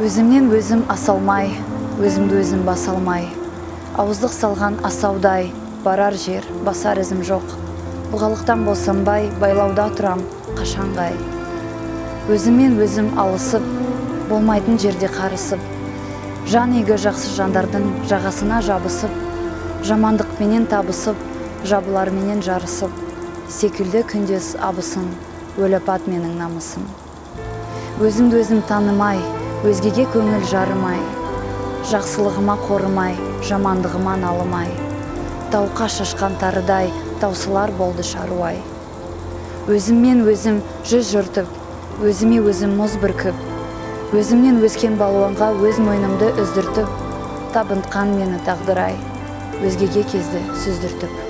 Өзімнен өзім аса алмай, өзімді өзім баса алмай, ауыздық салған асаудай, барар жер, басар ізім жоқ. Бұғалықтан босанбай, байлауда тұрам қашанғай. Өзіммен өзім алысып, болмайтын жерде қарысып, жан игі жақсы жандардың жағасына жабысып, жамандықпенен табысып, жабыларменен жарысып, секілді күндес абысын, өлі апат менің намысым. Өзімді өзім танымай, өзгеге көңіл жарымай, жақсылығыма қорымай, жамандығыма налымай, тауқа шашқан тарыдай таусылар болды шаруай. Өзіммен өзім жүз жыртып, өзіме өзім мұз бүркіп, өзімнен өскен балуанға өз мойнымды үздіртіп, табынтқан мені тағдыр-ай, өзгеге кезді сүздіртіп.